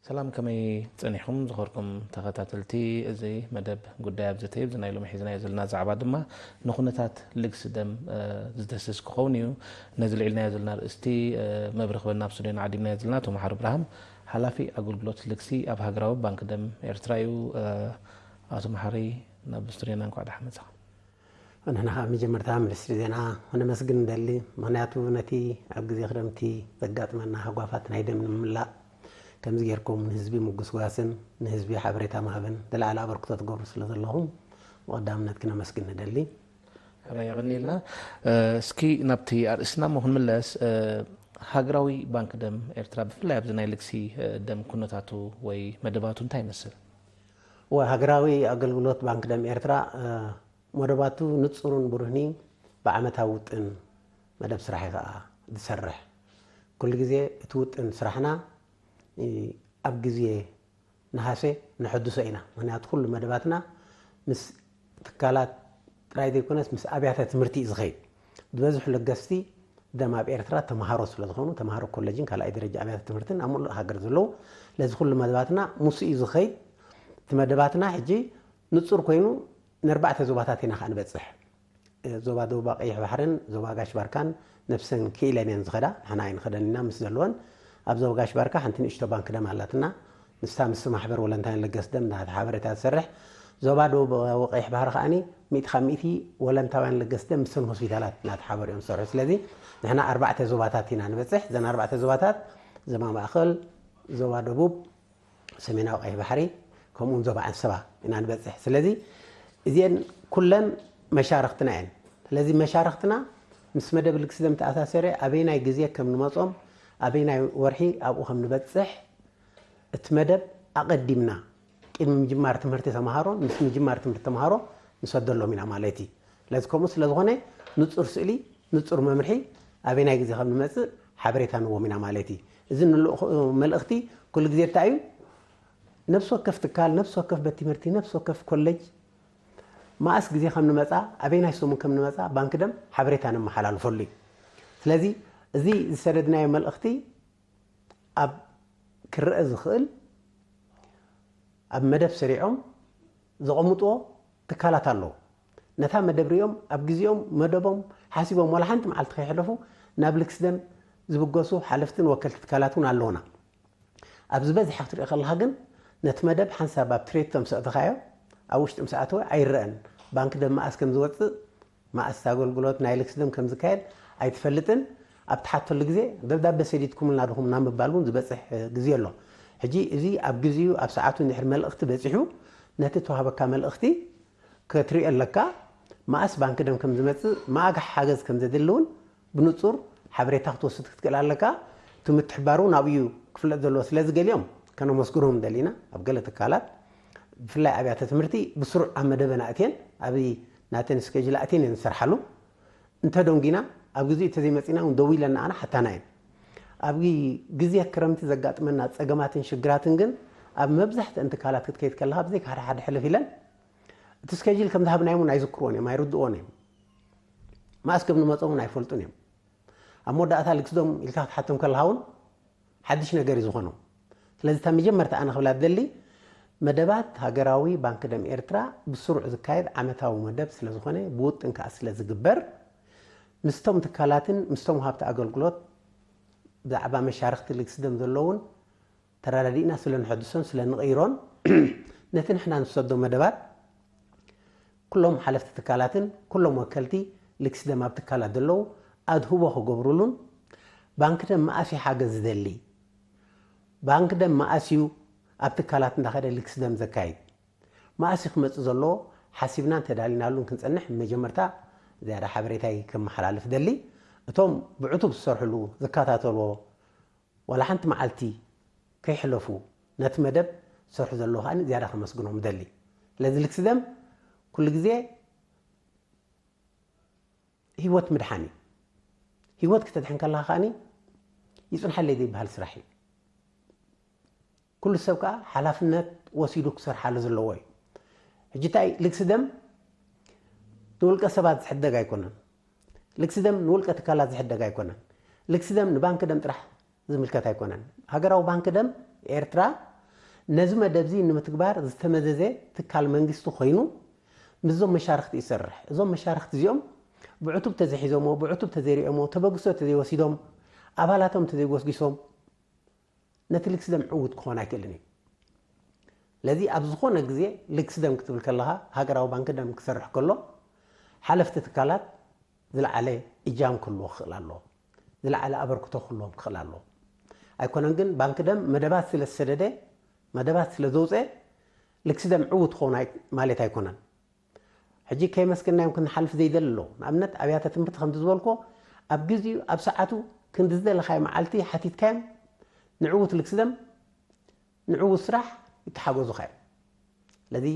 ሰላም፣ ከመይ ጸኒሕኩም ዝኸርኩም ተኸታተልቲ እዚ መደብ ጉዳይ ኣብ ዘተይ? ኣብዚ ናይ ሎሚ ሒዝናዮ ዘለና ዛዕባ ድማ ንኹነታት ልግሲ ደም፣ እ፣ ዝደስስ ክኸውን እዩ። ነዚ ልዒልናዮ ዘለና ርእስቲ፣ እ፣ መብርህ ክበና ኣብ ስቱድዮና ዓዲምናዮ ዘለና ኣቶ መሓሪ ብርሃም፣ ሓላፊ ኣገልግሎት ልግሲ ኣብ ሃገራዊ ባንክ ደም ኤርትራ እዩ። እ፣ ኣቶ መሓሪ፣ ናብ ስቱድዮና እንኳዕ ደሓን መጻኻ። ንሕና ከዓ መጀመርታ ሚኒስትሪ ዜና ክነመስግን ንደሊ። ምኽንያቱ ነቲ ኣብ ግዜ ክረምቲ ዘጋጥመና ሃጓፋት ናይ ደም ንምምላእ ከምዚ ጌርኩም ንህዝቢ ምጉስጓስን ንህዝቢ ሓበሬታ ምሃብን ዝለዓለ ኣበርክቶ ትገብሩ ስለ ዘለኹም ብቐዳምነት ክነመስግን ንደሊ። ሕራይ የቐንየልና። እ፣ እስኪ ናብቲ ኣርእስትና እሞ ክንምለስ። እ፣ ሃገራዊ ባንክ ደም ኤርትራ ብፍላይ ኣብዚ ናይ ልግሲ፣ እ፣ ደም ኩነታቱ ወይ መደባቱ እንታይ ይመስል? ወ-፣ ሃገራዊ ኣገልግሎት ባንክ ደም ኤርትራ፣ እ፣ መደባቱ ንጹርን ብሩህን እዩ። ብዓመታዊ ውጥን መደብ ስራሕ እዩ ከኣ ዝሰርሕ። ኩሉ ግዜ እቲ ውጥን ስራሕና፣ እ፣ ኣብ ግዜ ነሃሰ ነሐድሶ ኢና። ምኽንያቱ ኩሉ መደባትና ምስ ትካላት ጥራይ ዘይኮነስ ምስ ኣብያተ ትምህርቲ እዩ ዝኸይድ። ዝበዝሑ ለገስቲ ደም ኣብ ኤርትራ ተምሃሮ ስለ ዝኾኑ፣ ተምሃሮ ኮሌጅን ካልኣይ ደረጃ ኣብያተ ትምህርትን ኣብ ሙሉእ ሃገር ዘለዉ፣ ስለዚ ኩሉ መደባትና ምስ እዩ ዝኸይድ። እቲ መደባትና ሕጂ ንጹር ኮይኑ ንኣርባዕተ ዞባታት ኢና ከኣ ንበጽሕ። እ፣ ዞባ ደቡብ ቀይሕ ባሕርን ዞባ ጋሽ ባርካን ነብሰን ክኢለን እየን ዝኸዳ፣ ንሕና ኣይንኸደን ኢና ምስ ዘለወን። ኣብ ዞባ ጋሽ ባርካ ሓንቲ ንእሽቶ ባንክ ደም ኣላትና፣ ንሳ ምስ ማሕበር ወለንታውያን ለገስ ደም እናተሓባበረት እያ ትሰርሕ። ዞባ ደቡብ ቀይሕ ባሕሪ ከኣኒ ሚእቲ ካብ ሚእቲ ወለንታውያን ለገስ ደም ምስን ሆስፒታላት እናተሓባበሩ እዮም ዝሰርሑ። ስለዚ ንሕና ኣርባዕተ ዞባታት ኢና ንበጽሕ። እዘን ኣርባዕተ ዞባታት ዞባ ማእከል፣ ዞባ ደቡብ፣ ሰሜናዊ ቀይሕ ባሕሪ፣ ከምኡውን ዞባ ዓንሰባ ኢና ንበጽሕ። ስለዚ እዚአን ኩለን መሻርኽትና እየን። ስለዚ መሻርኽትና ምስ መደብ ልግሲ ደም ተኣሳሰረ ኣበይናይ ግዜ ከም ንመጾም፣ ኣበይናይ ወርሒ ኣብኡ ከም ንበጽሕ፣ እቲ መደብ ኣቐዲምና ቅድሚ ምጅማር ትምህርቲ ተምሃሮ፣ ምስ ምጅማር ትምህርቲ ተምሃሮ ንሰደሎም ኢና ማለት እዩ። ስለዚ ከምኡ ስለ ዝኾነ ንጹር ስእሊ፣ ንጹር መምርሒ፣ ኣበይናይ ግዜ ከም ንመጽእ ሓበሬታ ንህቦም ኢና ማለት እዩ። እዚ ንልእኹ-፣ መልእኽቲ ኩሉ ግዜ እንታይ እዩ? ነፍሲ ወከፍ ትካል፣ ነፍሲ ወከፍ ቤት ትምህርቲ፣ ነፍሲ ወከፍ ኮሌጅ መኣስ ግዜ ከም ንመጻ፣ ኣበይናይ ሰሙን ከም ንመጻ ባንክ ደም ሓበሬታ ነመሓላልፈሉ እዩ። ስለዚ እዚ ዝሰደድናዮ መልእኽቲ ኣብ ክረአ ዝኽእል ኣብ መደብ ሰሪዖም ዘቐምጥዎ ትካላት ኣለዉ። ነታ መደብ ሪኦም ኣብ ግዜኦም መደቦም ሓሲቦም ዋላ ሓንቲ መዓልቲ ከይሕለፉ ናብ ልግሲ ደም ዝብገሱ ሓለፍትን ወከልቲ ትካላት እውን ኣለዉና። ኣብ ዝበዝሐ ክትሪኦ ከለኻ ግን ነቲ መደብ ሓንሳብ ኣብ ትሬቶ ምስ ኣእተኻዮ ኣብ ውሽጢ ምስ ኣተወ ኣይረአን። ባንክ ደም መኣስ ከም ዝወፅእ፣ መኣስ ኣገልግሎት ናይ ልግሲ ደም ከም ዝካየድ ኣይትፈልጥን። ኣብ ትሓተሉ ግዜ ደብዳቤ ሰዲድኩምልና ዲኹም ናብ ምባል እውን ዝበፅሕ፣ እ፣ ግዜ ኣሎ። ሕጂ እዚ ኣብ ግዜኡ ኣብ ሰዓቱ እንድሕር መልእኽቲ በፂሑ ነቲ ተዋህበካ መልእኽቲ ክትሪኦ ኣለካ። መኣስ ባንክ ደም ከም ዝመፅእ፣ መኣጋ ሓገዝ ከም ዘድሊ እውን ብንጹር ሓበሬታ ክትወስድ ክትክእል ኣለካ። እቲ ምትሕባር እውን ኣብኡ እዩ ክፍለጥ ዘለዎ። ስለዚ ገሊኦም ከነመስግኖም ደሊና፣ ኣብ ገለ ትካላት ብፍላይ ኣብያተ ትምህርቲ ብስሩዕ ኣብ መደበን ኣእትየን፣ ኣብ ናተን ስኬጅል ኣእትየን እየን ዝሰርሓሉ። እንተደንጒና ኣብ ግዜኡ እንተዘይመጺና እውን ደዊለን ንዓና ሓታና እየን። ኣብ ግዜ ክረምቲ ዘጋጥመና ጸገማትን ሽግራትን ግን ኣብ መብዛሕትአን ትካላት ክትከይድ ከለኻ ብዘይካ ሓደ ሓደ ሕልፍ ኢለን እቲ ስኬጅል ከም ዝሃብናዮም እውን ኣይዝክርዎን እዮም፣ ኣይርድእዎን እዮም። መኣስ ከም ንመጾም እውን ኣይፈልጡን እዮም። ኣብ መወዳእታ ልግሲ ደም ኢልካ ክትሓቶም ከለኻ እውን ሓድሽ ነገር እዩ ዝኾኖም። ስለዚ እታ መጀመርታ ኣነ ክብላ ዝደሊ መደባት ሃገራዊ ባንክ ደም ኤርትራ ብስሩዕ ዝካየድ ዓመታዊ መደብ ስለ ዝኾነ ብውጥን ከኣ ስለ ዝግበር ምስቶም ትካላትን ምስቶም ወሃብቲ ኣገልግሎት ብዛዕባ መሻርኽቲ ልግሲ ደም ዘለውን ተረዳዲእና ስለ ንሐድሶን ስለ ንቕይሮን ነቲ ንሕና ንሰዶ መደባት ኩሎም ሓለፍቲ ትካላትን ኩሎም ወከልቲ ልግሲ ደም ኣብ ትካላት ዘለዉ ኣድህቦ ክገብሩሉን ባንክ ደም መኣስ እዩ ሓገዝ ዝደሊ፣ ባንክ ደም መኣስ እዩ ኣብ ትካላት እንዳኸደ ልግሲ ደም ዘካይድ፣ መኣስ እዩ ክመጽእ ዘለዎ ሓሲብናን ተዳሊናሉን ክንጸንሕ መጀመርታ ዝያዳ ሓበሬታይ ከመሓላልፍ ደሊ። እቶም ብዕቱብ ዝሰርሕሉ ዝከታተልዎ ዋላ ሓንቲ መዓልቲ ከይሕለፉ ነቲ መደብ ዝሰርሑ ዘለዉ ከኣ ዝያዳ ከመስግኖም ደሊ። ስለዚ ልግሲ ደም ኩሉ ግዜ ህይወት ምድሓን እዩ። ህይወት ክተድሕን ከለኻ ከኣ ይጽንሓለይ ዘይበሃል ስራሕ እዩ። ኩሉ ሰብ ከኣ ሓላፍነት ወሲዱ ክሰርሓሉ ዘለዎ እዩ። ሕጂ እንታይ ልግሲ ደም ንውልቀ ሰባት ዝሕደግ ኣይኮነን። ልግሲ ደም ንውልቀ ትካላት ዝሕደግ ኣይኮነን። ልግሲ ደም ንባንክ ደም ጥራሕ ዝምልከት ኣይኮነን። ሃገራዊ ባንክ ደም ኤርትራ ነዚ መደብ እዚ ንምትግባር ዝተመዘዘ ትካል መንግስቲ ኮይኑ ምስዞም መሻርኽቲ ይሰርሕ። እዞም መሻርኽቲ እዚኦም ብዕቱብ ተዘሒዞሞ፣ ብዕቱብ ተዘይሪኦሞ፣ ተበግሶ ተዘይወሲዶም፣ ኣባላቶም ተዘይጎስጊሶም ነቲ ልግሲ ደም ዕዉት ክኾን ኣይክእልን እዩ። ስለዚ ኣብ ዝኾነ ግዜ ልግሲ ደም ክትብል ከለኻ ሃገራዊ ባንኪ ደም ክሰርሕ ከሎ ሓለፍቲ ትካላት ዝለዓለ እጃም ክህልዎ ክኽእል ኣለዎ። ዝለዓለ ኣበርክቶ ክህልዎም ክኽእል ኣለዎ። ኣይኮነን ግን ባንኪ ደም መደባት ስለ ዝሰደደ መደባት ስለ ዘውፀ ልግሲ ደም ዕዉት ክኸውን ኣይ- ማለት ኣይኮነን። ሕጂ ከየመስገናዮም ክንሓልፍ ዘይደሊ ኣለዎ። ንኣብነት ኣብያተ ትምህርቲ ከምቲ ዝበልኮ ኣብ ግዜኡ ኣብ ሰዓቱ ክንዲ ዝደለኻዮ መዓልቲ ሓቲትካዮም ንዕዉት ልግሲ ደም ንዕዉት ስራሕ ይተሓገዙኻ እዮም። ስለዚ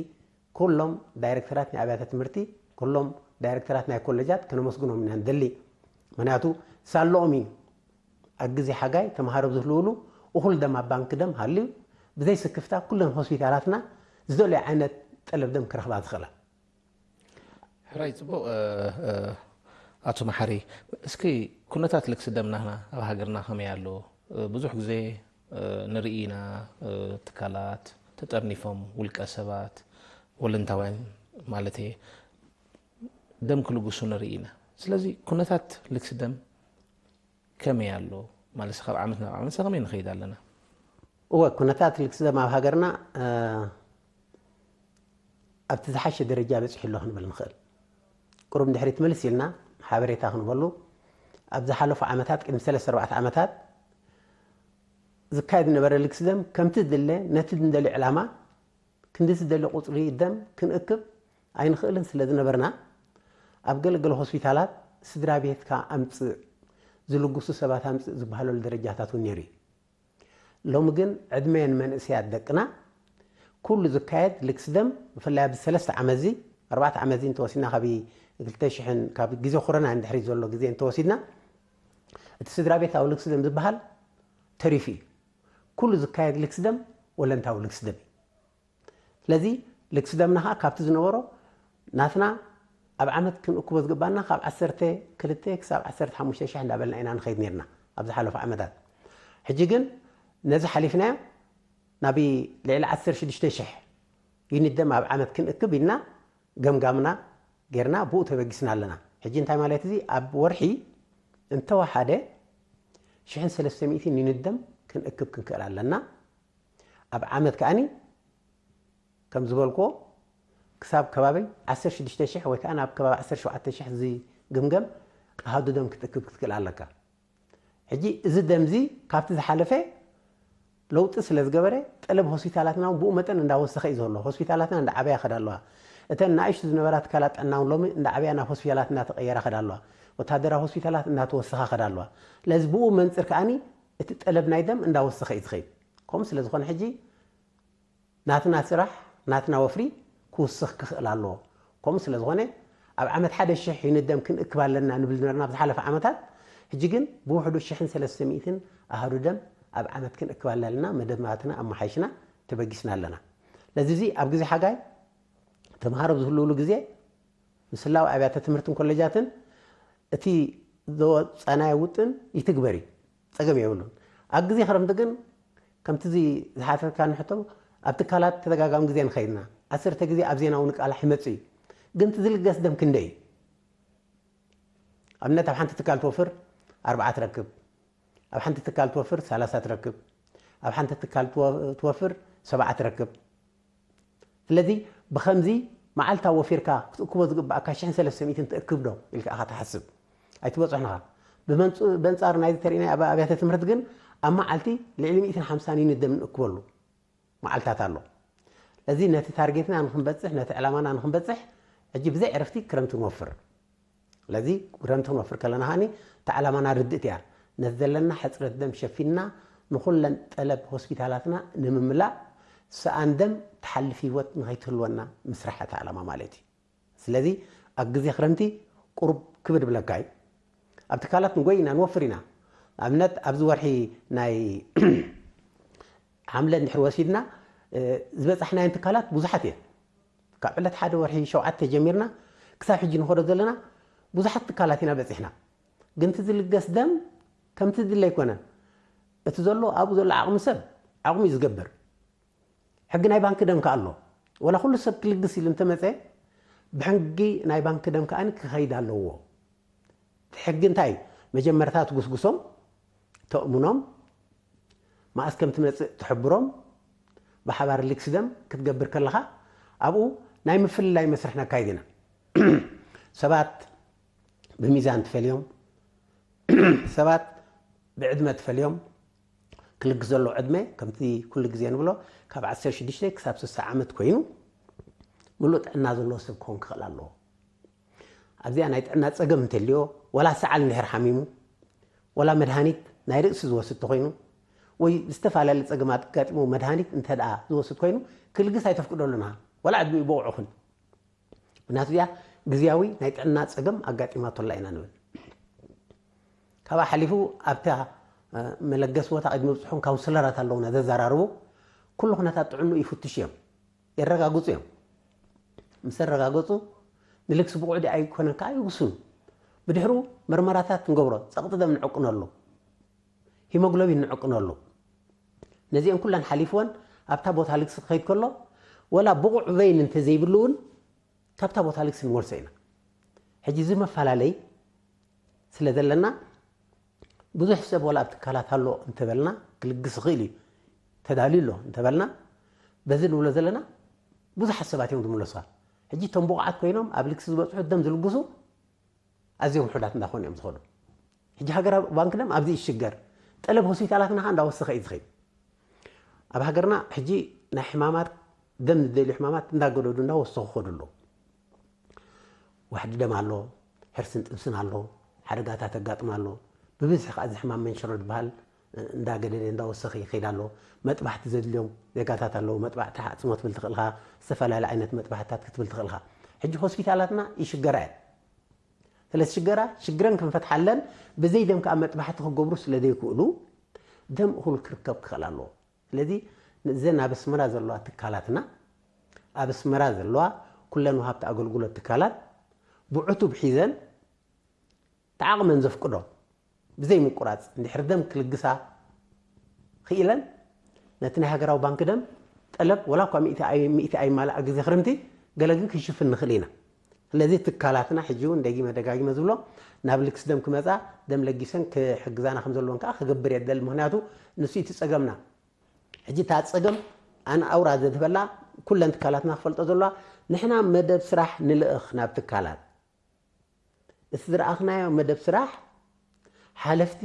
ኩሎም ዳይሬክተራት ናይ ኣብያተ ትምህርቲ ኩሎም ዳይሬክተራት ናይ ኮሌጃት ከነመስግኖም ኢና ንደሊ። ምክንያቱ ሳለኦም እዩ ኣብ ግዜ ሓጋይ ተምሃሮ ዝህልውሉ እኹል ደም ኣብ ባንኪ ደም ሃልዩ ብዘይ ስክፍታ ኩለን ሆስፒታላትና ዝደልዮ ዓይነት ጠለብ ደም ክረኽባ ዝኽእላ። ሕራይ ጽቡቕ። ኣቶ መሓሪ፣ እስኪ ኩነታት ልግሲ ደምና ኣብ ሃገርና ከመይ ኣሎ? ብዙሕ ግዜ ንርኢ ኢና፣ ትካላት ተጠርኒፎም፣ ውልቀ ሰባት፣ ወለንታውያን ማለት እየ፣ ደም ክልግሱ ንርኢ ኢና። ስለዚ ኩነታት ልግሲ ደም ከመይ ኣሎ? ማለት ካብ ዓመት ናብ ዓመት ከመይ ንኸይድ ኣለና? እወ፣ ኩነታት ልግሲ ደም ኣብ ሃገርና ኣብቲ ዝሓሸ ደረጃ በፂሑ ኣሎ ክንብል ንኽእል። ቁሩብ ድሕሪት ምልስ ኢልና ሓበሬታ ክንበሉ ኣብ ዝሓለፉ ዓመታት ቅድሚ ሰለስተ ኣርባዕተ ዓመታት ዝካየድ ዝነበረ ልግሲ ደም ከምቲ ዝድለ ነቲ ንደልዮ ዕላማ ክንዲ ዝደሊ ቁፅሪ ደም ክንእክብ ኣይንኽእልን ስለ ዝነበርና ኣብ ገለገለ ሆስፒታላት ስድራ ቤትካ ኣምፅእ ዝልግሱ ሰባት ኣምፅእ ዝበሃለሉ ደረጃታት እውን ነይሩ እዩ። ሎሚ ግን ዕድመ ንመንእሰያት ደቅና ኩሉ ዝካየድ ልግሲ ደም ብፍላይ ኣብዚ ሰለስተ ዓመት እዚ ኣርባዕተ ዓመት እዚ እንተወሲድና ካብ ክልተ ሽሕን ካብ ግዜ ኮሮና እንድሕሪ ዘሎ ግዜ እንተወሲድና እቲ ስድራ ቤታዊ ልግሲ ደም ዝበሃል ተሪፉ እዩ። ኩሉ ዝካየድ ልግሲ ደም ወለንታዊ ልግሲ ደም እዩ። ስለዚ ልግሲ ደምና ከዓ ካብቲ ዝነበሮ ናትና ኣብ ዓመት ክንእክቦ ዝግባና ካብ ዓሰርተ ክልተ ክሳብ ዓሰርተ ሓሙሽተ ሽሕ እንዳበልና ኢና ንኸይድ ነርና ኣብ ዝሓለፉ ዓመታት። ሕጂ ግን ነዚ ሓሊፍናዮ ናብ ልዕሊ ዓሰርተ ሽዱሽተ ሽሕ ዩኒት ደም ኣብ ዓመት ክንእክብ ኢልና ገምጋምና ጌርና ብኡ ተበጊስና ኣለና። ሕጂ እንታይ ማለት እዚ ኣብ ወርሒ እንተወሓደ ሽሕን ሰለስተ ሚእትን ዩኒት ደም ክንእክብ ክንክእል ኣለና። ኣብ ዓመት ከኣኒ ከም ዝበልክዎ ክሳብ ከባቢ ዓሰርተ ሽዱሽተ ሽሕ ወይ ከዓ ናብ ከባቢ ዓሰርተ ሸውዓተ ሽሕ ዝግምገም ኣሃዱ ደም ክትእክብ ክትክእል ኣለካ። ሕጂ እዚ ደምዚ ካብቲ ዝሓለፈ ለውጢ ስለ ዝገበረ ጠለብ ሆስፒታላትና እውን ብኡ መጠን እንዳወሰኸ እዩ ዘሎ። ሆስፒታላትና እንዳዓበያ ከዳ ኣለዋ። እተን ንኣሽቱ ዝነበራ ትካላት ጥዕና እውን ሎሚ እንዳዓበያ ናብ ሆስፒታላት እንዳተቐየራ ከዳ ኣለዋ። ወታደራዊ ሆስፒታላት እንዳተወሰኻ ከዳ ኣለዋ። ስለዚ ብኡ መንፅር ከኣኒ እቲ ጠለብ ናይ ደም እንዳወሰኸ እዩ ዝኸይድ። ከምኡ ስለ ዝኾነ ሕጂ ናትና ስራሕ ናትና ወፍሪ ክውስኽ ክኽእል ኣለዎ። ከምኡ ስለ ዝኾነ ኣብ ዓመት ሓደ ሽሕ ዩኒት ደም ክንእክብ ኣለና ንብል ነበርና ኣብ ዝሓለፈ ዓመታት። ሕጂ ግን ብውሕዱ ሽሕን ሰለስተ ሚእትን ኣሃዱ ደም ኣብ ዓመት ክንእክብ ኣለና። መደባትና ኣመሓይሽና ተበጊስና ኣለና። ለዚ እዚ ኣብ ግዜ ሓጋይ ተምሃሮ ዝህልውሉ ግዜ ምስላው ኣብያተ ትምህርትን ኮሌጃትን እቲ ዘወፃናዮ ውጥን ይትግበር እዩ፣ ፀገም የብሉን። ኣብ ግዜ ክረምቲ ግን ከምቲ እዚ ዝሓተትካኒ ሕቶ ኣብ ትካላት ተደጋጋሚ ግዜ ንኸይድና ዓሰርተ ግዜ ኣብ ዜና እውን ቃላሕ ይመፅእ እዩ። ግን እቲ ዝልገስ ደም ክንደይ እዩ? ኣብነት ኣብ ሓንቲ ትካል ትወፍር ኣርባዓ ትረክብ፣ ኣብ ሓንቲ ትካል ትወፍር ሰላሳ ትረክብ፣ ኣብ ሓንቲ ትካል ትወፍር ሰብዓ ትረክብ። ስለዚ ብኸምዚ መዓልታዊ ወፊርካ ክትእክቦ ዝግባእካ ሽሕን ሰለስተ ሚእትን ትእክብ ዶ ኢልካ ኢኻ ትሓስብ? ኣይትበፅሕን ኢኻ። በንፃሩ ናይዚ ተሪእናዮ ኣብ ኣብያተ ትምህርቲ ግን ኣብ መዓልቲ ልዕሊ ሚእትን ሓምሳን ዩኒት ደም ንእክበሉ መዓልታት ኣሎ። እዚ ነቲ ታርጌትና ንክንበፅሕ ነቲ ዕላማና ንክንበፅሕ ሕጂ ብዘይ ዕረፍቲ ክረምቲ ንወፍር። ስለዚ ክረምቲ ክንወፍር ከለና ከዓኒ እታ ዕላማና ርድእቲ እያ። ነቲ ዘለና ሕፅረት ደም ሸፊንና ንኩለን ጠለብ ሆስፒታላትና ንምምላእ ሰኣን ደም ትሓልፍ ህይወት ንኸይትህልወና ምስራሕ እታ ዕላማ ማለት እዩ። ስለዚ ኣብ ግዜ ክረምቲ ቁሩብ ክብድ ብለካ እዩ። ኣብ ትካላት ንጎይ ኢና ንወፍር ኢና። ንኣብነት ኣብዚ ወርሒ ናይ ሓምለ እንድሕር ወሲድና ዝበፃሕናየን ትካላት ብዙሓት እየን። ካብ ዕለት ሓደ ወርሒ ሸውዓተ ጀሚርና ክሳብ ሕጂ ንኸዶ ዘለና ብዙሓት ትካላት ኢና በፂሕና። ግን እቲ ዝልገስ ደም ከምቲ ዝድለ ኣይኮነን። እቲ ዘሎ ኣብኡ ዘሎ ዓቕሚ ሰብ ዓቕሚ እዩ ዝገብር። ሕጊ ናይ ባንኪ ደም ከኣ ኣሎ። ወላ ኩሉ ሰብ ክልግስ ኢሉ እንተመጸ፣ ብሕጊ ናይ ባንኪ ደም ከኣ ክኸይድ ኣለዎ። እቲ ሕጊ እንታይ እዩ? መጀመርታ ትጉስጉሶም፣ ተእምኖም፣ መኣስ ከም ትመጽእ ትሕብሮም፣ ብሓባር ልግሲ ደም ክትገብር ከለኻ፣ ኣብኡ ናይ ምፍልላይ መስርሕ ነካይድ ኢና። ሰባት ብሚዛን ትፈልዮም፣ ሰባት ብዕድመ ትፈልዮም። ክልግስ ዘለዎ ዕድመ ከምቲ ኩሉ ግዜ ንብሎ ካብ ዓሰርተ ሽዱሽተ ክሳብ ስሳ ዓመት ኮይኑ ምሉእ ጥዕና ዘለዎ ሰብ ክኸውን ክኽእል ኣለዎ። ኣብዚኣ ናይ ጥዕና ጸገም እንተልዮ፣ ወላ ሰዓል እንድሕር ሓሚሙ፣ ወላ መድሃኒት ናይ ርእሲ ዝወስድ ተኾይኑ፣ ወይ ዝተፈላለየ ጸገማት ኣጋጢሞ መድሃኒት እንተ ደኣ ዝወስድ ኮይኑ፣ ክልግስ ኣይተፍቅደሉና፣ ወላ ዕድሚኡ ብቑዕ ይኹን። ምክንያቱ እዚኣ ግዝያዊ ናይ ጥዕና ጸገም ኣጋጢማቶላ ኢና ንብል። ካብኣ ሓሊፉ ኣብታ፣ እ፣ መለገሲ ቦታ ቅድሚ ምብጽሖም ካውንስለራት ኣለውና ዘዘራርቡ፣ ኩሉ ኩነታት ጥዕንኡ ይፍትሹ እዮም፣ የረጋግጹ እዮም። ምስ ኣረጋገጹ ንልግሲ ብቑዕ ድዩ ኣይኮነን ከኣ ይውስኑ። ብድሕሩ መርመራታት ንገብሮ፣ ጸቕጢ ደም ንዕቅነሉ፣ ሂሞግሎቢን ንዕቅነሉ። ነዚአን ኩለን ሓሊፍወን ኣብታ ቦታ ልግሲ ክኸይድ ከሎ፣ ወላ ብቑዕ በይን እንተዘይብሉ እውን ካብታ ቦታ ልግሲ ንመልሶ ኢና። ሕጂ እዚ መፈላለይ ስለ ዘለና፣ ብዙሕ ሰብ ወላ ኣብ ትካላት ኣሎ እንተበልና፣ ክልግስ ይኽእል እዩ፣ ተዳልዩ ኣሎ እንተበልና፣ በዚ ንብሎ ዘለና ብዙሓት ሰባት እዮም ዝምለሱዋ። ሕጂ እቶም ብቑዓት ኮይኖም ኣብ ልግሲ ዝበጽሑ ደም ዝልግሱ ኣዝዮም ውሑዳት እንዳኾኑ እዮም ዝኸዱ። ሕጂ ሃገራዊ ባንክ ደም ኣብዚ ይሽገር፣ ጠለብ ሆስፒታላትና ኸኣ እንዳወሰኸ እዩ ዝኸይድ። ኣብ ሃገርና ሕጂ ናይ ሕማማት፣ ደም ዝደልዩ ሕማማት እንዳገደዱ እንዳወሰኹ ይኸዱ ኣለዉ። ዋሕዲ ደም ኣሎ፣ ሕርስን ጥብስን ኣሎ፣ ሓደጋታት ኣጋጥም ኣሎ። ብብዝሒ ከኣ እዚ ሕማም መንሽሮ ዝበሃል እንዳገደደ እንዳወሰኸ ይኸይድ ኣሎ። መጥባሕቲ ዘድልዮም ዜጋታት ኣለዉ። መጥባሕቲ ሓጽሞ ትብል ትኽእል ኢኻ፣ ዝተፈላለየ ዓይነት መጥባሕትታት ክትብል ትኽእል ኢኻ። ሕጂ ሆስፒታላትና ይሽገራ እየን። ስለ ዝሽገራ፣ ሽግረን ክንፈትሓለን፣ ብዘይ ደም ከኣ መጥባሕቲ ክገብሩ ስለ ዘይክእሉ፣ ደም እኹል ክርከብ ክኽእል ኣለዎ። ስለዚ፣ እዘን ኣብ ኣስመራ ዘለዋ ትካላትና፣ ኣብ ኣስመራ ዘለዋ ኩለን ወሃብቲ ኣገልግሎት ትካላት፣ ብዕቱብ ሒዘን፣ እቲ ዓቕመን ዘፍቅዶ፣ ብዘይ ምቁራጽ፣ እንድሕር ደም ክልግሳ ክኢለን፣ ነቲ ናይ ሃገራዊ ባንክ ደም ጠለብ፣ ወላ እኳ ሚእቲ ኣይ-፣ ሚእቲ ኣይማልኣ ግዜ ክርምቲ፣ ገለ ግን ክንሽፍን ንኽእል ኢና። ስለዚ ትካላትና ሕጂ እውን ደጊመ ደጋጊመ ዝብሎ፣ ናብ ልግሲ ደም ክመጻ፣ ደም ለጊሰን ክሕግዛና ከም ዘለወን ከኣ ክገብር እየ ዝደሊ። ምኽንያቱ ንሱ እዩ እቲ ጸገምና። ሕጂ እታ ጸገም ኣነ ኣውራ ዘትበላ፣ ኩለን ትካላትና ክፈልጦ ዘለዋ፣ ንሕና መደብ ስራሕ ንልእኽ ናብ ትካላት። እቲ ዝረኣኽናዮ መደብ ስራሕ፣ ሓለፍቲ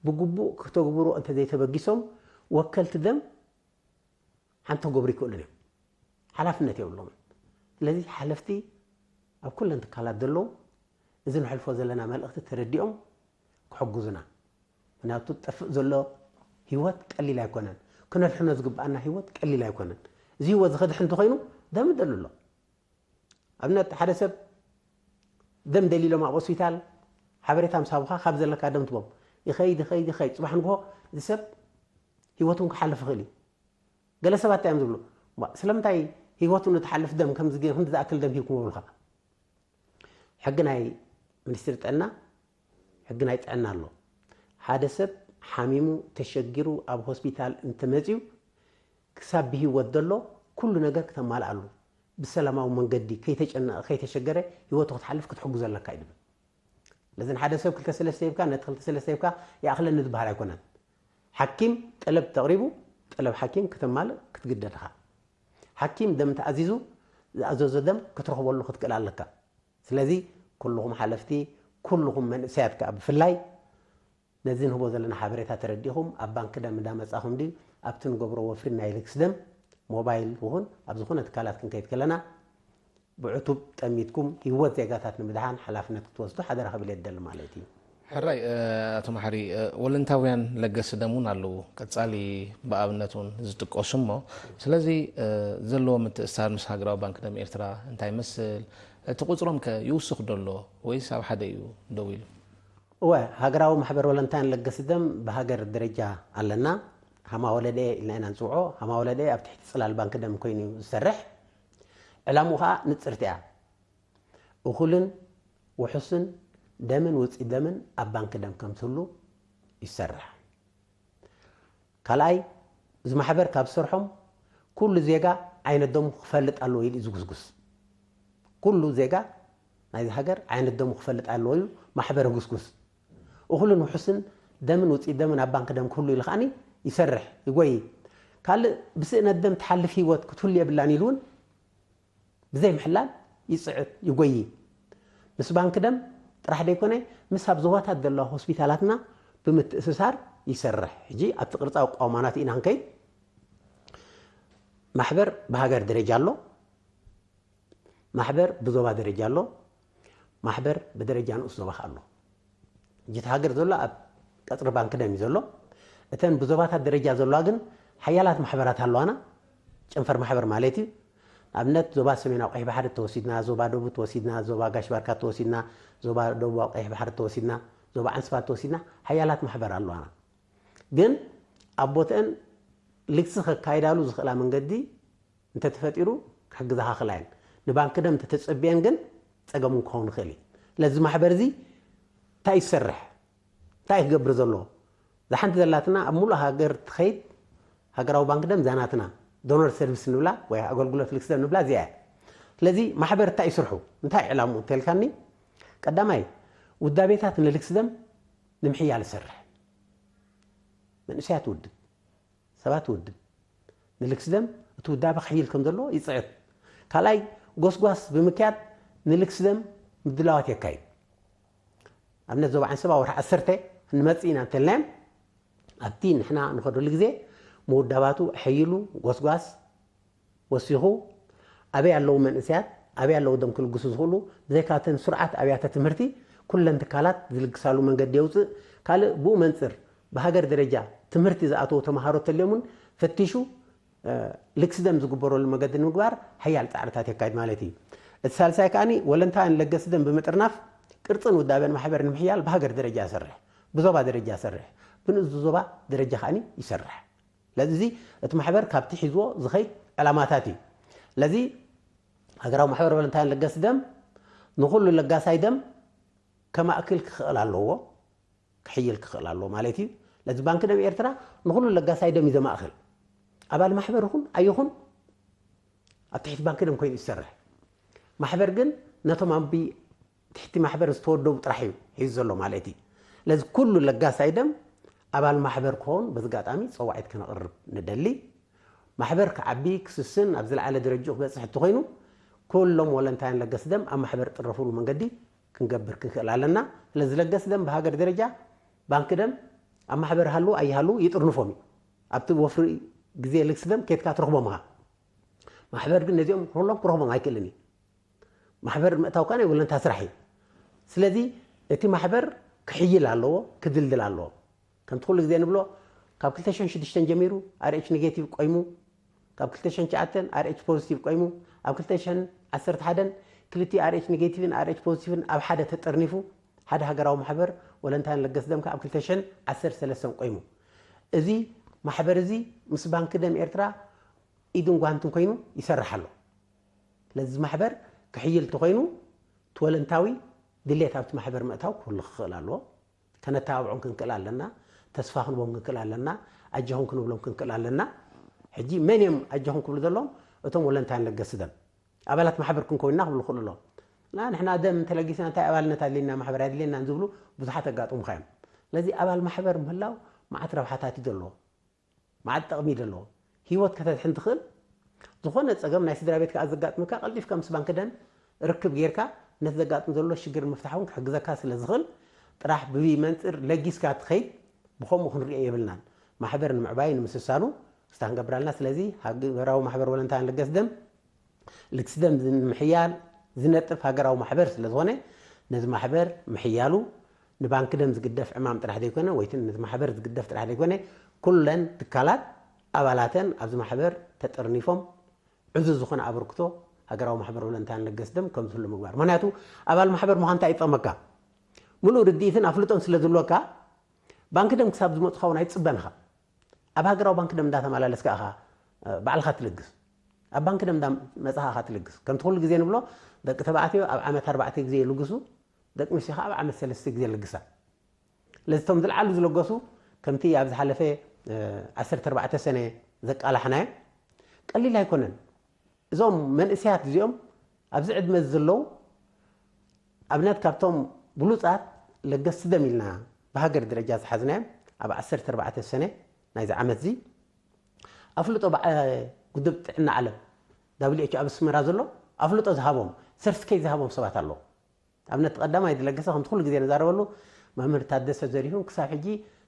ብግቡእ ክተግብሩ እንተዘይተበጊሶም፣ ወከልቲ ደም ሓንቲ ክገብሩ ይክእሉን እዮም። ሓላፍነት የብሎምን። ስለዚ ሓለፍቲ ኣብ ኩለን ትካላት ዘለዉ፣ እዚ ነሕልፎ ዘለና መልእኽቲ ተረዲኦም ክሕግዙና። ምኽንያቱ፣ ዝጠፍእ ዘሎ ህይወት ቀሊል ኣይኮነን። ክነድሕኖ ዝግብኣና ህይወት ቀሊል ኣይኮነን። እዚ ህይወት እዚ ክድሕን እንተኾይኑ፣ ደም ይደሊ ኣሎ። ኣብነት፣ ሓደ ሰብ ደም ደልዩ ኢሎም ኣብ ሆስፒታል ሓበሬታ ምስ ሃቡኻ፣ ካብ ዘለካ ደም ትቦም። ይኸይድ፣ ይኸይድ፣ ይኸይድ። ጽባሕ ንግሆ እዚ ሰብ ህይወቱ እውን ክሓልፍ ይኽእል እዩ። ገለ ሰባት እንታይ እዮም ዝብሉ? እሞ ስለምንታይ ህይወቱ ንትሓልፍ ደም ከምዚ ገ-፣ ክንዲ ዝኣክል ደም ሂብኩም ይብሉኻ? ሕጊ ናይ ሚኒስትሪ ጥዕና፣ ሕጊ ናይ ጥዕና ኣሎ። ሓደ ሰብ ሓሚሙ ተሸጊሩ ኣብ ሆስፒታል እንተመፅዩ፣ ክሳብ ብህይወት ዘሎ ኩሉ ነገር ክተማልኣሉ፣ ብሰላማዊ መንገዲ ከይተጨነቐ ከይተሸገረ ህይወቱ ክትሓልፍ ክትሕግዞ ኣለካ እዩ ዝብል። ለዚ ንሓደ ሰብ ክልተ ሰለስተ ሂብካ፣ ነቲ ክልተ ሰለስተ ሂብካ ይኣኽለኒ ዝበሃል ኣይኮነን። ሓኪም ጠለብ ተቕሪቡ፣ ጠለብ ሓኪም ከተማልእ ክትግደድ ኢኻ። ሓኪም ደም ተኣዚዙ ዝኣዘዞ ደም ክትረኽበሉ ክትክእል ኣለካ። ስለዚ ኩልኹም ሓለፍቲ፣ ኩልኹም መንእሰያት ከኣ ብፍላይ ነዚ ንህቦ ዘለና ሓበሬታ ተረዲእኹም ኣብ ባንኪ ደም እንዳመጻኹም ድዩ ኣብቲ ንገብሮ ወፍሪ ናይ ልግሲ ደም ሞባይል ይኹን ኣብ ዝኾነ ትካላት ክንከይድ ከለና ብዕቱብ ጠሚትኩም ህይወት ዜጋታት ንምድሓን ሓላፍነት ክትወስዱ ሓደራ ክብል እየ ዝደሊ ማለት እዩ። ሕራይ፣ እ፣ ኣቶ መሓሪ፣ እ፣ ወለንታውያን ለገስቲ ደም እውን ኣለዉ። ቀጻሊ ብኣብነት እውን ዝጥቀሱ እሞ፣ ስለዚ፣ እ፣ ዘለዎ ምትእስሳር ምስ ሃገራዊ ባንክ ደም ኤርትራ እንታይ ይመስል? እቲ ቁጽሮም ከ ይውስኽ ዶ ኣሎ ወይስ ኣብ ሓደ እዩ ደው ኢሉ? እወ፣ ሃገራዊ ማሕበር ወለንታውያን ለገስቲ ደም ብሃገር ደረጃ ኣለና። ሃማ ወለደ ኢልና ኢና ንጽውዖ። ሃማ ወለደ ኣብ ትሕቲ ጽላል ባንክ ደም ኮይኑ እዩ ዝሰርሕ። ዕላምኡ ኸኣ ንጽርቲ እያ። እኹልን ውሑስን ደምን ውጽኢት ደምን ኣብ ባንክ ደም ከም ዝህሉ ይሰርሕ። ካልኣይ፣ እዚ ማሕበር ካብ ዝሰርሖም ኩሉ ዜጋ ዓይነት ደሙ ክፈልጥ ኣለዎ ኢሉ እዩ ዝጉስጉስ። ኩሉ ዜጋ ናይዚ ሃገር ዓይነት ደሙ ክፈልጥ ኣለዎ እዩ። ማሕበር ህጉስጉስ እኹልን ውሑስን ደምን ውፅኢት ደምን ኣብ ባንክ ደም ክህሉ ኢሉ ከዓኒ ይሰርሕ፣ ይጎይ። ካልእ ብስእነት ደም ትሓልፍ ህይወት ክትህሉ የብላን ኢሉ እውን ብዘይ ምሕላል ይፅዕት፣ ይጎይ። ምስ ባንክ ደም ጥራሕ ደይኮነ፣ ምስ ኣብ ዞባታት ዘለዋ ሆስፒታላትና ብምትእስሳር ይሰርሕ። ሕጂ ኣብቲ ቅርፃ ኣቋውማናት ኢና ክንከይድ። ማሕበር ብሃገር ደረጃ ኣሎ፣ ማሕበር ብዞባ ደረጃ ኣሎ፣ ማሕበር ብደረጃ ንኡስ ዞባ ከ ኣሎ። ሕጂ እቲ ሃገር ዘሎ ኣብ ቀፅሪ ባንክ ደም እዩ ዘሎ። እተን ብዞባታት ደረጃ ዘለዋ ግን ሓያላት ማሕበራት ኣለዋና፣ ጨንፈር ማሕበር ማለት እዩ። ንኣብነት ዞባ ሰሜናዊ ቀይሕ ባሕሪ ተወሲድና፣ ዞባ ደቡብ ተወሲድና፣ ዞባ ጋሽ ባርካ ተወሲድና፣ ዞባ ደቡባዊ ቀይሕ ባሕሪ ተወሲድና፣ ዞባ ዓንስባ ተወሲድና፣ ሓያላት ማሕበር ኣለዋና። ግን ኣብ ቦትአን ልግሲ ከካይዳሉ ዝኽእላ መንገዲ እንተተፈጢሩ ክሕግዛኻ ክእላ እየን። ንባንክ ደም እንተተጸብየን ግን ጸገም እውን ክኸውን ይኽእል እዩ። ስለዚ ማሕበር እዚ እንታይ እዩ ዝሰርሕ? እንታይ እዩ ክገብር ዘለዎ? እዛ ሓንቲ ዘላትና ኣብ ሙሉእ ሃገር ትኸይድ ሃገራዊ ባንክ ደም እዛ ናትና ዶነር ሰርቪስ ንብላ ወይ ኣገልግሎት ልግሲ ደም ንብላ እዚኣ እያ። ስለዚ ማሕበር እንታይ እዩ ስርሑ? እንታይ እዩ ዕላምኡ እንተልካኒ፣ ቀዳማይ ውዳቤታት ንልግሲ ደም ንምሕያል ይሰርሕ። መንእሰያት ውድብ፣ ሰባት ውድብ ንልግሲ ደም እቲ ውዳቤ ክሕይል ከም ዘለዎ ይፅዕት። ካልኣይ ጎስጓስ ብምክያድ ንልግሲ ደም ምድላዋት የካይድ። ኣብነት ዞባ ዓንሰባ ወርሒ ዓሰርተ ክንመፅእ ኢና እንተልናዮም ኣብቲ ንሕና ንኸደሉ ግዜ ምውዳባቱ ኣሐይሉ ጎስጓስ ወሲኹ ኣበይ ኣለዉ መንእሰያት፣ ኣበይ ኣለዉ ደም ክልግሱ ዝኽእሉ፣ ብዘይካተን ስሩዓት ኣብያተ ትምህርቲ ኩለን ትካላት ዝልግሳሉ መንገዲ የውፅእ። ካልእ ብኡ መንፅር ብሃገር ደረጃ ትምህርቲ ዝኣተዉ ተምሃሮ ተልዮም እውን ፈቲሹ ልግሲ ደም ዝግበረሉ መገዲ ንምግባር ሓያል ፃዕርታት የካይድ ማለት እዩ። እቲ ሳልሳይ ከዓኒ ወለንታውያን ለገሲ ደም ብምጥርናፍ ቅርፅን ውዳበን ማሕበር ንምሕያል ብሃገር ደረጃ ይሰርሕ፣ ብዞባ ደረጃ ይሰርሕ፣ ብንኡስ ዞባ ደረጃ ከዓኒ ይሰርሕ። ስለዚ እዚ እቲ ማሕበር ካብቲ ሒዝዎ ዝኸይድ ዕላማታት እዩ። ስለዚ ሃገራዊ ማሕበር ወለንታውያን ለገሲ ደም ንኹሉ ለጋሳይ ደም ከማእክል ክኽእል ኣለዎ፣ ክሕይል ክኽእል ኣለዎ ማለት እዩ። ስለዚ ባንኪ ደም ኤርትራ ንኹሉ ለጋሳይ ደም እዩ ዘማእክል። ኣባል ማሕበር ይኹን ኣይኹን ኣብ ትሕቲ ባንኪ ደም ኮይኑ ይሰርሕ። ማሕበር ግን ነቶም ኣብ ትሕቲ ማሕበር ዝተወደቡ ጥራሕ እዩ ሒዙ ዘሎ ማለት እዩ። ስለዚ ኩሉ ለጋሳይ ደም ኣባል ማሕበር ክኸውን በዚ ኣጋጣሚ ፀዋዒት ከነቕርብ ንደሊ። ማሕበር ክዓቢ ክስስን ኣብ ዝለዓለ ደረጃኡ ክበፅሕ እንተኾይኑ ኩሎም ወለንታውያን ለገሲ ደም ኣብ ማሕበር ጥረፉሉ መንገዲ ክንገብር ክንክእል ኣለና። ስለዚ ለገሲ ደም ብሃገር ደረጃ ባንኪ ደም ኣብ ማሕበር ሃሉ ኣይሃሉ ይጥርንፎም እዩ። ኣብቲ ወፍሪ ግዜ ልግሲ ደም ኬድካ ትረኽቦም ኢኻ። ማሕበር ግን ነዚኦም ኩሎም ክረኽቦም ኣይክእልን እዩ። ማሕበር ምእታው ከኣ ናይ ወለንታ ስራሕ እዩ። ስለዚ እቲ ማሕበር ክሕይል ኣለዎ፣ ክድልድል ኣለዎ። ከምቲ ኩሉ ግዜ ንብሎ ካብ ክልተ ሽሕን ሽዱሽተን ጀሚሩ ኣር ኤች ኔጌቲቭ ቆይሙ፣ ካብ ክልተ ሽሕን ትሽዓተን ኣር ኤች ፖዚቲቭ ቆይሙ፣ ኣብ ክልተ ሽሕን ዓሰርተ ሓደን ክልቲኡ ኣር ኤች ኔጌቲቭን ኣር ኤች ፖዚቲቭን ኣብ ሓደ ተጠርኒፉ ሓደ ሃገራዊ ማሕበር ወለንታን ለገስ ደም ከኣ ኣብ ክልተ ሽሕን ዓሰርተ ሰለስተን ቆይሙ። እዚ ማሕበር እዚ ምስ ባንኪ ደም ኤርትራ ኢድን ጓንትን ኮይኑ ይሰርሕ ኣሎ። ስለዚ እዚ ማሕበር ክሕይል እንተኾይኑ እቲ ወለንታዊ ድሌት ኣብቲ ማሕበር ምእታው ክህሉ ክኽእል ኣለዎ። ከነተባብዖም ክንክእል ኣለና፣ ተስፋ ክንቦም ክንክእል ኣለና፣ ኣጀኹም ክንብሎም ክንክእል ኣለና። ሕጂ መን እዮም ኣጀኹም ክብሉ ዘለዎም? እቶም ወለንታን ለገሲ ደም ኣባላት ማሕበር ክንኮንና ክብሉ ክእሉ ኣለዎም። ና ንሕና ደም እንተለጊስና እንታይ ኣባልነት ኣድልየና ማሕበር ኣይድልየናን ዝብሉ ብዙሓት ኣጋጥሙኻ እዮም። ስለዚ ኣባል ማሕበር ምህላው መዓት ረብሓታት እዩ ዘለዎ። መዓት ጠቕሚ እዩ ዘለዎ። ህይወት ከተድሕን ትኽእል። ዝኾነ ጸገም ናይ ስድራ ቤት ከኣ ዘጋጥመካ ቀልጢፍካ ምስ ባንኪ ደም ርክብ ጌርካ ነቲ ዘጋጥም ዘሎ ሽግር ንምፍታሕ እውን ክሕግዘካ ስለ ዝኽእል ጥራሕ ብመንጽር ለጊስካ ትኸይድ ብኸምኡ ክንሪኦ የብልናን። ማሕበር ንምዕባይ ንምስሳኑ ክስታ ክንገብር ኣለና። ስለዚ ሃገራዊ ማሕበር ወለንታን ለገስ ደም ልግሲ ደም ንምሕያል ዝነጥፍ ሃገራዊ ማሕበር ስለ ዝኾነ ነዚ ማሕበር ምሕያሉ ንባንኪ ደም ዝግደፍ ዕማም ጥራሕ ዘይኮነ ወይ ነቲ ማሕበር ዝግደፍ ጥራሕ ዘይኮነ ኩለን ትካላት ኣባላተን ኣብዚ ማሕበር ተጠርኒፎም ዕዙዝ ዝኾነ ኣበርክቶ ሃገራዊ ማሕበር ወለንታን ለገስ ደም ከም ዝህሉ ምግባር። ምክንያቱ ኣባል ማሕበር ምዃን እንታይ ይጠቕመካ? ምሉእ ርድኢትን ኣፍልጦን ስለ ዝህልወካ ባንኪ ደም ክሳብ ዝመፁኻ እውን ኣይትፅበን ኢኻ። ኣብ ሃገራዊ ባንኪ ደም እንዳተመላለስካ ኢኻ ባዕልኻ ትልግስ። ኣብ ባንኪ ደም እንዳመፃኻ ኢኻ ትልግስ። ከምቲ ኩሉ ግዜ ንብሎ ደቂ ተባዕትዮ ኣብ ዓመት ኣርባዕተ ግዜ ይልግሱ፣ ደቂ ኣንስትዮ ከዓ ኣብ ዓመት ሰለስተ ግዜ ይልግሳ። ስለዚ እቶም ዝለዓሉ ዝለገሱ ከምቲ ኣብ ዝሓለፈ ዓሰርተ ኣርባዕተ ሰነ ዘቃላሕናዮ ቀሊል ኣይኮነን። እዞም መንእሰያት እዚኦም ኣብዚ ዕድመ ዘለዉ ኣብነት ካብቶም ብሉጻት ለገስቲ ደም ኢልና ብሃገር ደረጃ ዝሓዝናዮም ኣብ ዓሰርተ ኣርባዕተ ሰነ ናይዚ ዓመት እዚ ኣፍልጦ በዓ- ውድብ ጥዕና ዓለም ዳብሊው ኤች ኦ ኣብ ኣስመራ ዘሎ ኣፍልጦ ዝሃቦም ሰርቲፊኬት ዝሃቦም ሰባት ኣለዉ። ኣብነት ቀዳማይ ዝለገሰ ከምቲ ኩሉ ግዜ ንዛረበሉ መምህር ታደሰ ዘሪሁን ክሳብ ሕጂ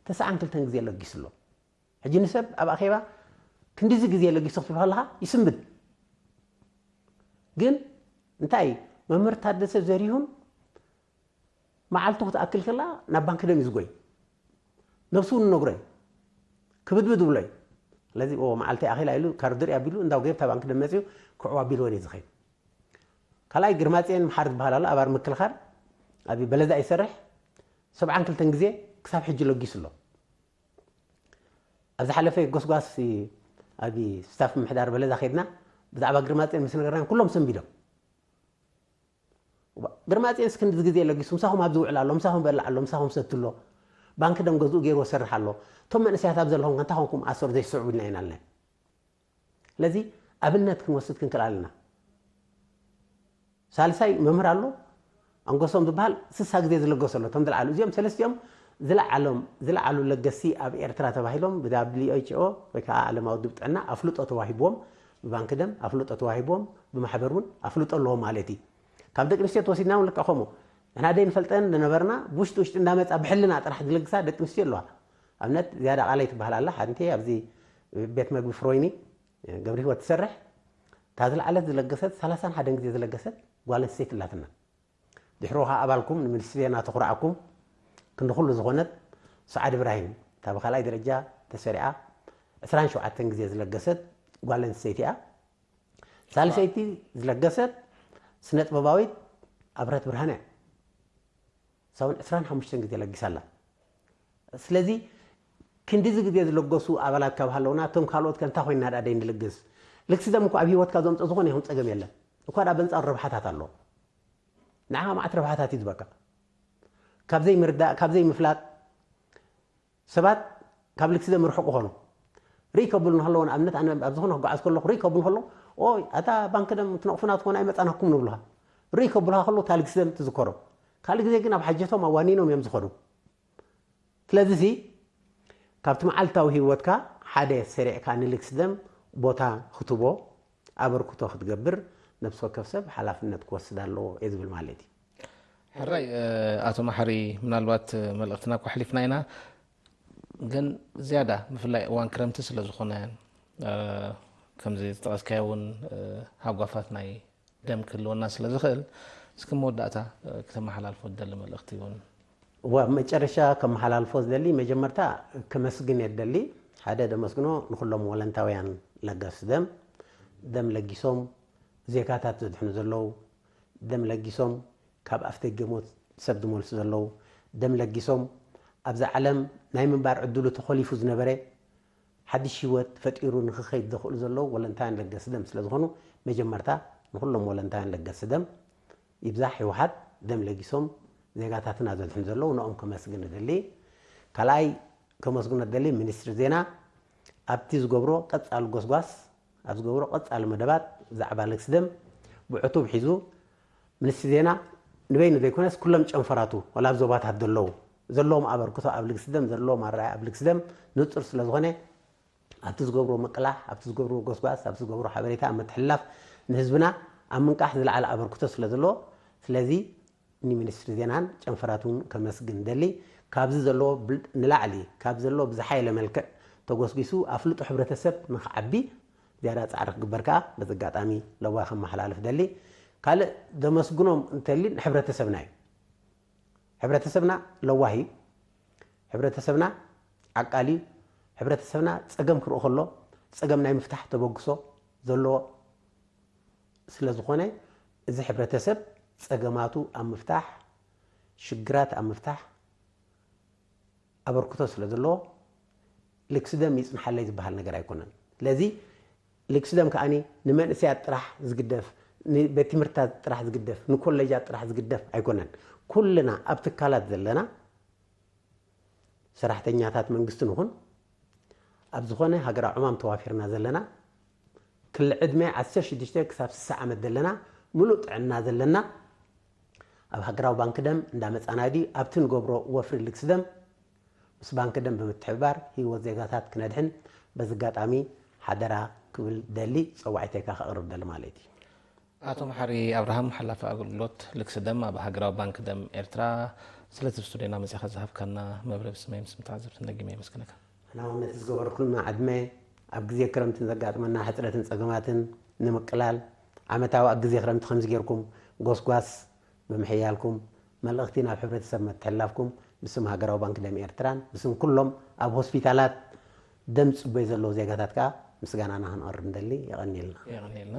ተስዓን ክልተን ግዜ ለጊሱ ኣሎ። ሕጂ ንሰብ ኣብ ኣኼባ ክንዲዚ ግዜ ለጊሱ ክትብል ከለኻ ይስንብድ። ግን እንታይ መምህር ታደሰ ዘሪሁን መዓልቱ ክትኣክል ከላ ናብ ባንክ ደም እዩ ዝጎይ። ነብሱ እውን ነግሮ እዩ። ክብድብድ ብሎ እዩ። ስለዚ ኦ መዓልቲ ኣኺላ ኢሉ ካርድር ኣቢሉ እንዳው ጌርታ ባንክ ደም መፅዩ ክዕው ኣቢልወን እዩ ዝኸይድ። ካልኣይ ግርማፅኤን መሓር ዝበሃል ኣሎ ኣባር ምክልኻል ኣብ በለዛ ይሰርሕ ሰብዓን ክልተን ግዜ ክሳብ ሕጂ ለጊሱ ኣሎ። ኣብ ዝሓለፈ ጎስጓስ ኣብ ስታፍ ምሕዳር በለዛ ከድና ብዛዕባ ግርማፅኤን ምስ ነገርና ኩሎም ሰንቢዶም። ግርማፅኤን እስክንድዚ ግዜ ለጊሱ ምሳኹም ኣብ ዝውዕል ኣሎ ምሳኹም በልዕ ኣሎ ምሳኹም ሰትሎ ባንክ ደም ገዝኡ ገይሩ ወሰርሕ ኣሎ። እቶም መንእሰያት ኣብ ዘለኹም ከንታ ኾንኩም ኣሰሩ ዘይስዕቡ ኢልና ኢና ኣለና። ስለዚ ኣብነት ክንወስድ ክንክእል ኣለና። ሳልሳይ መምህር ኣሎ ኣንጎሶም ዝበሃል ስሳ ግዜ ዝለገሰ ኣሎ እቶም ዝለዓሉ እዚኦም ሰለስቲኦም ዝለዓሎም ዝለዓሉ ለገሲ ኣብ ኤርትራ ተባሂሎም ብ WHO ወይ ከዓ ዓለማዊ ውድብ ጥዕና ኣፍልጦ ተዋሂብዎም ብባንክ ደም ኣፍልጦ ተዋሂብዎም ብማሕበር እውን ኣፍልጦ ኣለዎም ማለት እዩ። ካብ ደቂ ኣንስትዮ ተወሲድና እውን ልክዕ ከምኡ ንሕና ደይ ንፈልጠን ዝነበርና ብውሽጢ ውሽጢ እንዳመፃ ብሕልና ጥራሕ ዝልግሳ ደቂ ኣንስትዮ ኣለዋ። ኣብነት ዝያዳ ቃለይ ትበሃል ኣላ ሓንቲ ኣብዚ ቤት መግቢ ፍሮይኒ ገብረ ህይወት ትሰርሕ እታ ዝለዓለት ዝለገሰት ሰላሳን ሓደን ግዜ ዝለገሰት ጓል ኣንስተይቲ ኣላትና። ድሕሩ ከዓ ኣባልኩም ንምንስትሪ ዜና ተኩርዓኩም ክንዲ ኩሉ ዝኾነት ሰዓድ እብራሂም እታ ብካልኣይ ደረጃ ተሰሪዓ ዕስራን ሸውዓተን ግዜ ዝለገሰት ጓል ኣንስተይቲ እያ። ሳልሰይቲ ዝለገሰት ስነ ጥበባዊት ኣብረት ብርሃነ እያ። እሳ እውን ዕስራን ሓሙሽተን ግዜ ለጊሳ ኣላ። ስለዚ ክንዲዚ ግዜ ዝለገሱ ኣባላት ካብ ሃለውና እቶም ካልኦት ከ እንታይ ኮይንና ደኣ ደይ ንልግስ? ልግሲ ደም እኮ ኣብ ህይወትካ ዘምፅኦ ዝኾነ ይኹን ፀገም የለን። እኳ ደኣ በንፃሩ ረብሓታት ኣለዎ። ንዓኻ መዓት ረብሓታት እዩ ዝበካ። ካብ ዘይምርዳእ ካብ ዘይምፍላጥ ሰባት ካብ ልግሲ ደም ርሑቕ ይኾኑ። ርኢ ከብሉ ንከለዎ ንኣብነት ኣነ ኣብ ዝኾነ ክጓዓዝ ከለኹ ርኢ ከብሉ ከለዉ ኦይ ኣታ ባንክ ደም ትነቕፉና ትኾኑ ኣይመፃናኩም ንብሉኻ። ርኢ ከብሉኻ ከለዉ እታ ልግሲ ደም ትዝከሮም። ካልእ ግዜ ግን ኣብ ሓጀቶም ኣዋኒኖም እዮም ዝኾኑ። ስለዚሲ ካብቲ መዓልታዊ ህይወትካ ሓደ ሰሪዕካ ንልግሲ ደም ቦታ ክትቦ ኣበርክቶ ክትገብር ነብሲ ወከፍ ሰብ ሓላፍነት ክወስድ ኣለዎ እየ ዝብል ማለት እዩ። ሕራይ ኣቶ ማሕሪ ምናልባት መልእክትና ኳሕሊፍና ኢና ግን ዝያዳ ብፍላይ እዋን ክረምቲ ስለ ዝኾነ ከምዚ ዝጠቐስካዮ እውን ሃጓፋት ናይ ደም ክህልወና ስለ ዝኽእል እስኪ መወዳእታ ክተመሓላልፎ ዝደሊ መልእክቲ እውን እዋ መጨረሻ ከመሓላልፎ ዝደሊ መጀመርታ ከመስግን የደሊ ሓደ ደመስግኖ ንኩሎም ወለንታውያን ለጋስ ደም ደም ለጊሶም ዜጋታት ዘድሕኑ ዘለዉ ደም ለጊሶም ካብ ኣፍደገ ሞት ሰብ ዝመልሱ ዘለዉ ደም ለጊሶም ኣብዛ ዓለም ናይ ምንባር ዕድሉ ተኾሊፉ ዝነበረ ሓድሽ ህይወት ፈጢሩ ንክኸይድ ዘኽእሉ ዘለዉ ወለንታውያን ለገሲ ደም ስለዝኾኑ መጀመርታ ንኩሎም ወለንታውያን ለገሲ ደም ይብዛሕ ህወሓት ደም ለጊሶም ዜጋታትና ዘድሕኑ ዘለዉ ንኦም ከመስግን እደሊ። ካልኣይ ከመስግኖ እደሊ ሚኒስትሪ ዜና ኣብቲ ዝገብሮ ቀፃሊ ጎስጓስ ኣብ ዝገብሮ ቀፃሊ መደባት ብዛዕባ ለግሲ ደም ብዕቱብ ሒዙ ሚኒስትሪ ዜና ንበይኑ ዘይኮነስ ኩሎም ጨንፈራቱ ወላ ኣብ ዞባታት ዘለዉ ዘለዎም ኣበርክቶ ኣብ ልግሲ ደም ዘለዎም ኣረኣያ ኣብ ልግሲ ደም ንፁር ስለዝኾነ ኣብቲ ዝገብርዎ ምቅላሕ ኣብቲ ዝገብርዎ ጎስጓስ ኣብቲ ዝገብርዎ ሓበሬታ ኣብ ምትሕልላፍ ንህዝብና ኣብ ምንቃሕ ዝለዓለ ኣበርክቶ ስለዘለዎ ስለዚ ንሚኒስትሪ ዜናን ጨንፈራቱን ከመስግን ደሊ ካብዚ ዘለዎ ንላዕሊ ካብ ዘለዎ ብዝሓየለ መልክዕ ተጎስጒሱ ኣፍልጦ ሕብረተሰብ ንክዓቢ ዝያዳ ፃዕሪ ክግበር ከዓ በዚ ኣጋጣሚ ለዋህ ከመሓላልፍ ደሊ ካልእ ዘመስግኖም እንተሊ ንሕብረተሰብና እዩ ሕብረተሰብና ለዋህ እዩ ሕብረተሰብና ዓቃል እዩ። ሕብረተሰብና ፀገም ክርኢ ከሎ ፀገም ናይ ምፍታሕ ተበግሶ ዘለዎ ስለ ዝኾነ እዚ ሕብረተሰብ ፀገማቱ ኣብ ምፍታሕ ሽግራት ኣብ ምፍታሕ ኣበርክቶ ስለ ዘለዎ ልግሲ ደም ይፅንሓለይ ዝበሃል ነገር ኣይኮነን። ስለዚ ልግሲ ደም ከዓኒ ንመንእሰያት ጥራሕ ዝግደፍ፣ ንቤት ትምህርትታት ጥራሕ ዝግደፍ፣ ንኮሌጃት ጥራሕ ዝግደፍ ኣይኮነን። ኩልና ኣብ ትካላት ዘለና ሰራሕተኛታት መንግስቲ ንኹን ኣብ ዝኾነ ሃገራዊ ዕማም ተዋፊርና ዘለና ክሊ ዕድመ ዓሰርተ ሽዱሽተ ክሳብ ስሳ ዓመት ዘለና፣ ምሉእ ጥዕና ዘለና፣ ኣብ ሃገራዊ ባንክ ደም እንዳመጻና ድዩ ኣብቲ ንገብሮ ወፍሪ ልግሲ ደም ምስ ባንክ ደም ብምትሕብባር ህይወት ዜጋታት ክነድሕን በዚ ኣጋጣሚ ሓደራ ክብል ደሊ፣ ጸዋዒተይ ከኣ ከቕርብ ደሊ ማለት እዩ። ኣቶ መሓሪ ኣብርሃም ሓላፊ ኣገልግሎት ልግሲ ደም ኣብ ሃገራዊ ባንክ ደም ኤርትራ ስለቲ ኣብ ስቱድዮና መጺኻ ዝሃብካና መብርሂ ብስመይ ምስ ተዓዘብትን ደጊመ የመስግነካ። ሕናውነት ዝገበርኩልና ዕድመ ኣብ ግዜ ክረምትን ዘጋጥመና ሕፅረትን ፀገማትን ንምቅላል ዓመታዊ ኣብ ግዜ ክረምቲ ከምዚ ጌርኩም ጎስጓስ ብምሕያልኩም መልእኽቲ ናብ ሕብረተሰብ መተሕላፍኩም ብስም ሃገራዊ ባንክ ደም ኤርትራን ብስም ኩሎም ኣብ ሆስፒታላት ደም ጽበዩ ዘለዉ ዜጋታት ከኣ ምስጋናና ክንቐርብ ንደሊ። የቐንየልና። የቐንየልና።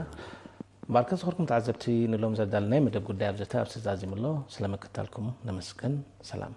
ባርከ ዝኸርኩም ተዓዘብቲ ንሎም ዘዳልናይ መደብ ጉዳይ ኣብዘተ ኣብ ተዛዚሙ ኣሎ። ስለምክታልኩም ነመስግን። ሰላም።